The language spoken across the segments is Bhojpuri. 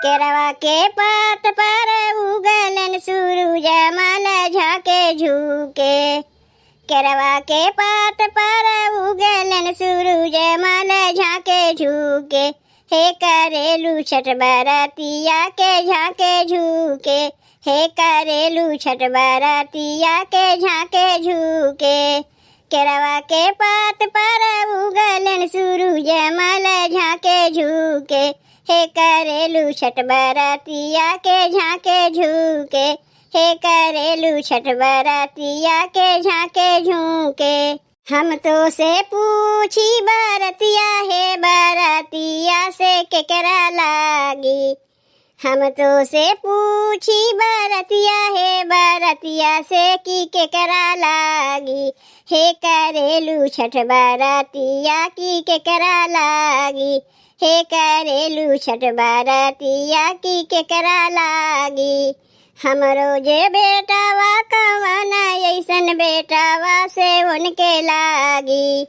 केरवा के पात पर उगलन सूरज मल झाके झुके। केरवा के पात पर उगलन सूरज मल झाके झुके। हे करेलू छठ बरतिया के झाके झुके। हे करेलू छठ बरतिया के झाके झुके। केरवा के पात पर उगलन सूरज मल झाके झुके। हे करेलू छठ बरतिया के झाके झुके। हे करेलू छठ बरतिया के झाके झुके। हम तो से पूछी बरतिया हे बरतिया से केकरा लागी। हम तो से पूछी बरतिया हे बरतिया से की केकरा लागी। हे करेलू छठ बरतिया की केकरा लागी। हे करेलू छठ बरतिया की केकरा लागी। हमरो जे बेटावा कवन ऐसन बेटावा से उनके लागी।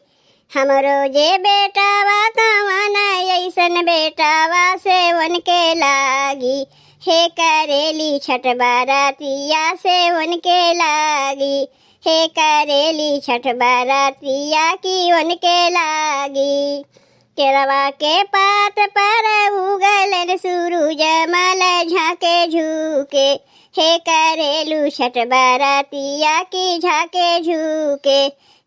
हमरो जे बेटावा कवन ऐसन बेटावा से उनके लागी। हे करेली छठ बरतिया से उनके लागी। हे करेली छठ बरतिया की उनके लागी। केरवा के पात पर उगलन सूरज मल झाके झुके। हे करेलू छठ बरतिया की झाके झुके।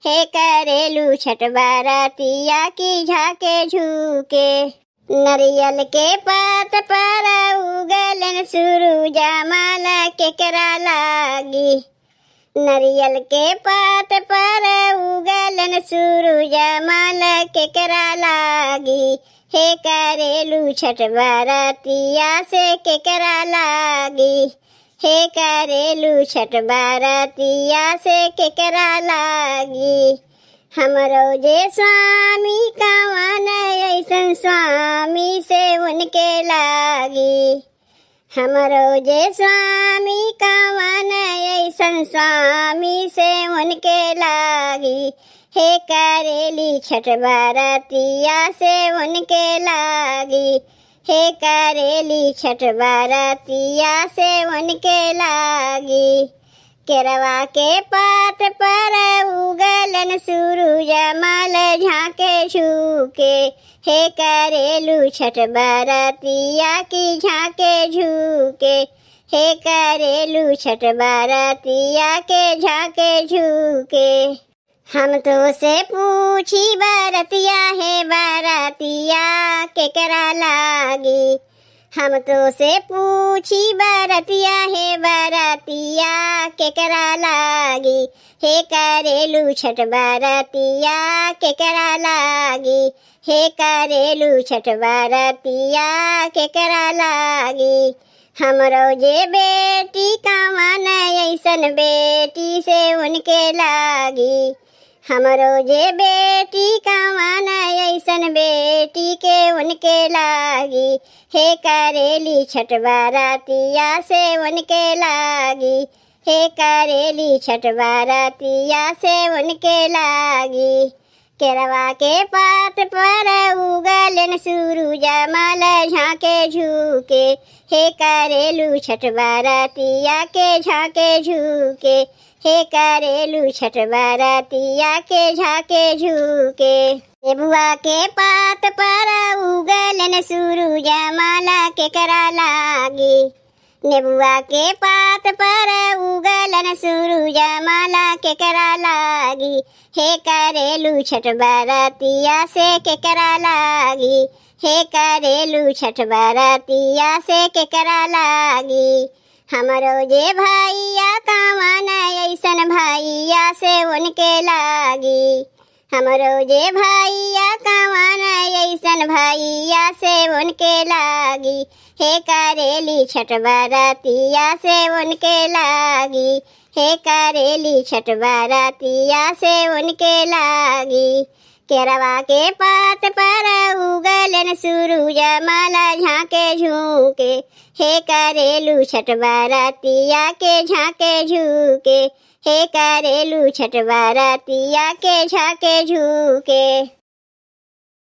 हे करेलू छठ बरतिया की झाके झुके। नरियल के पात पर उगलन सूरज मल केकरा लागी। नरियल के पात पर उगलन सूरज मल केकरा लागी। हे करेलू छठ बरतिया से केकरा लागी। हे करेलू छठ बरतिया से केकरा लागी। हमरो जे स्वामी कवन ऐसन स्वामी से उनके लागी। हमरो जे स्वामी कवन ऐसन स्वामी से उनके लागी। हे करेली छठ बरतिया से उनके लागी। हे करेली छठ बरतिया से उनके लागी। केरवा के पात पर उगलन सूरज मल झाके झुके। हे करेलू छठ बरतिया की झाके झुके। हे करेलू छठ बरतिया के झाके झुके। हम तो से पूछी बरतिया हे बरतिया केकरा लागी। हम तो से पूछी बरतिया हे बरतिया केकरा लागी। हे करेलू छठ बरतिया केकरा लागी। हे करेलू छठ बरतिया केकरा लागी। हमरो जे बेटी कवन ऐसन बेटी से उनके लागी। हमरो जे बेटी कवन ऐसन बेटी के उनके लागी। हे करेली छठ बरतिया से उनके लागी। हे करेली छठ बरतिया से उनके लागी। केरवा के पात पर उगलन सूरज मल झाके झुके। हे करेलू छठ बरतिया के झाके झुके। हे करेलू छठ बरतिया के झाके झुके। नेबुआ के पात पर उगलन सूरज मल केकरा लागी। नेबुआ के पात पर उगलन सूरज मल केकरा लागी। हे करेलू छठ बरतिया से केकरा लागी। हे करेलू छठ बरतिया से केकरा लागी। हमरो जे भाइया कवन ऐसन भाइया से उनके लागी। हमरो जे भाइया कवन ऐसन भाइया से उनके लागी। हे करेली छठ बरतिया से उनके लागी। हे करेली छठ बरतिया से उनके लागी। केरवा के पात पर उगलन सूरज मल झाके झुके। हे करेलू छठ बरतिया के झाके झुके। हे करेलू छठ बरतिया के झाके झुके।